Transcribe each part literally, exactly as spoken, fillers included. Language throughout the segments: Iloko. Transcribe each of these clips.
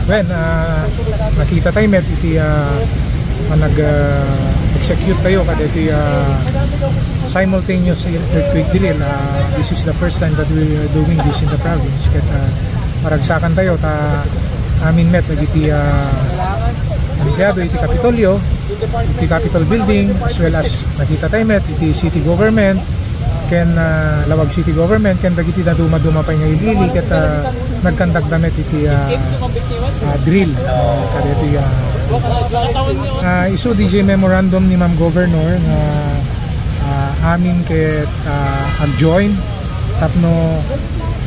Well, ah, nakita tayo met iti, ah, panag, ah, execute tayo kadagiti, ah, simultaneous earthquake drill. Ah, this is the first time that we are doing this in the province. Ket, ah, maragsakan tayo ta amin met dagiti, ah, empleyado iti Kapitolyo, iti Capitol Building, as well as nakita tayo met iti city government, ken, ah, Laoag City Government, ken dagiti dadumaduma pay nga ili-ili, ket, ah, nagkandakda met iti, ah, ah, drill, ah, kadagiti, ah, ah, isu diay memorandum ni Ma'am Governor nga, ah, amin ket, ah, ag-join tapno,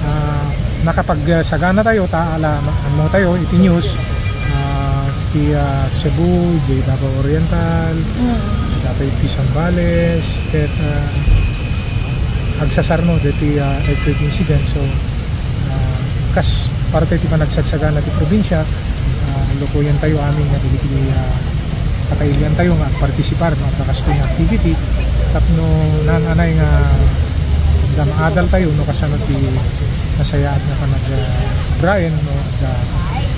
ah, nakapagsagana tayo ta ala, ammo tayo iti news, ah, ti, ah, Cebu, diay Davao Oriental, datoy ti Zambales, ket, ah, agsasarno deti, ah, earthquake incident. So, ah, kas parte ti panagsagsagana ti probinsia, ah, lukoyen tayo amin nga dagiti, ah, pakailian tayo nga agpartisipar no adda kastoy nga activity tapno naan-anay nga adda maadal tayo no kasano ti nasayaat nga panag, ah, Brian no adda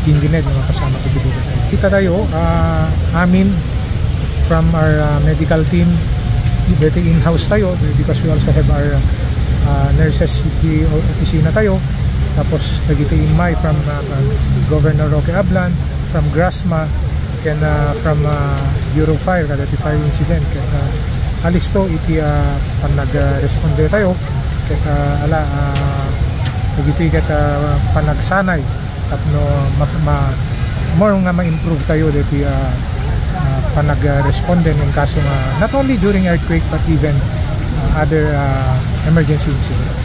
gingined nga mapasama iti lugar tayo. Kita tayo, ah, amin from our, ah, medical team, dagiti in-house tayo because we also have our, ah, nurses iti opisina tayo. Tapos dagiti immay from, ah, Governor Roque Ablan, from GRASMA, ken, ah, from, ah, Bureau of Fire, kadagiti fire incident, ket, ah, alisto iti, ah, panag, ah, responde tayo, ket, ah, ala, ah, dagiti ket, ah, panagsanay tapno ma, ma, more nga ma-improve tayo dagiti, ah, ah, panag, ah, responde in kaso nga not only during earthquake but even, ah, other, ah, emergency incidents.